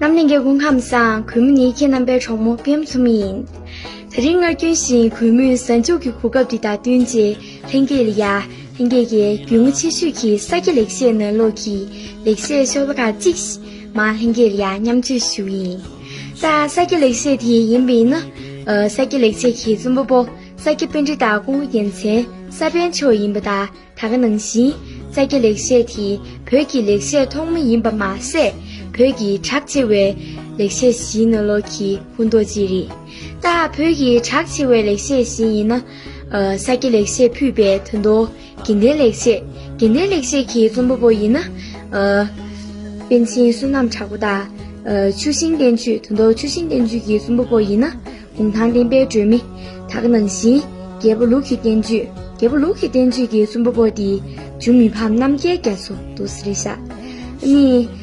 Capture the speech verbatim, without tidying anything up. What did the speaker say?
རྣམ་གླིང་གི་སྐུ་ཁམས་བཟང་། གུས་མོ་ནི་ཁྱེད་རྣམ་པའི་གྲོགས་མོ་པད་མ་མཚོ་མོ་ཡིན། དེ་རིང་སྔར་རྒྱུན་བཞིན་གུས་མོས་གཟའ་མཇུག་གི་གོ་སྐབས་འདི་དང་བསྟུན་བྱས་ལྷན་རྒྱས་ལ་ཡ། ལྷན་རྒྱས་ཀྱི་རྒྱུས་མངའ་ཆེ་ཤོས་ཀྱི་ས་སྐྱ་ལེགས་བཤད་ནང་ལོགས་ཀྱི་ལེགས་བཤད་ཤོ་ལོ་ཀ་གཅིག་མར་ལྷན་རྒྱས་ལ་ཡ་མཉམ་སྤྱོད་ཞུ་ཡིན། ད་ས་སྐྱ་ལེགས་བཤད་དེ་ཡིན་པ་ཡིན་ན། ཨ། ས་སྐྱ་ལེགས་བཤད་ཀྱི་རྩོམ་པ་པོ་ས་སྐྱ་པཎྜི་ཏ་ཀུན་དགའ་རྒྱལ་མཚན་ས་པཎ་མཆོག་ཡིན་པ་དང་། ད་ག་ནང་བཞིན་ས་སྐྱ་ལེགས་བཤད་དེ་བོད་ཀྱི་ལེགས་བཤད་ཐོག་མ་ཡིན་པ་མ་ཟད། བོད་ཀྱི་གྲགས་ཆེ་བའི་ལེགས་བཤད་བཞིའི་ནང་ལོགས་ཀྱི་ཕུང་ཐོགས་གཅིག་རེད། ད་བོད་ཀྱི་གྲགས་ཆེ་བའི་ལེགས་བཤད་བཞི་ཡིན་ན། ཨ། ས་སྐྱ་ལེགས་བཤད་ཕུད་པའི་དོན་དུ་དགེ་ལྡན་ལེགས་བཤད། དགེ་ལྡན་ལེགས་བཤད་ཀྱི་རྩོམ་པ་པོ་ཡིན་ན། ཨ། པཎ་ཆེན་བསོད་ནམས་གྲགས་པ་དང་། ཨ། ཆུ་ཤིང་བསྟན་བཅོས། དོན་དུ་ཆུ་ཤིང་བསྟན་བཅོས་ཀྱི་རྩོམ་པ་པོ་ཡིན་ན། གུང་ཐང་བསྟན་པའི་སྒྲོན་མེ། ད་ག་ནང་བཞིན་རྒྱལ་པོ་ལུགས་ཀྱི་བསྟན་བཅོས། རྒྱལ་པོ་ལུགས་ཀྱི་བསྟན་བཅོས་ཀྱི་རྩོམ་པ་པོ་དེ་འཇུ་མི་ཕམ་རྣམ་རྒྱལ་རྒྱ་མཚོ་འདུག་ས་རེད་ཤག་ཨ་ནི།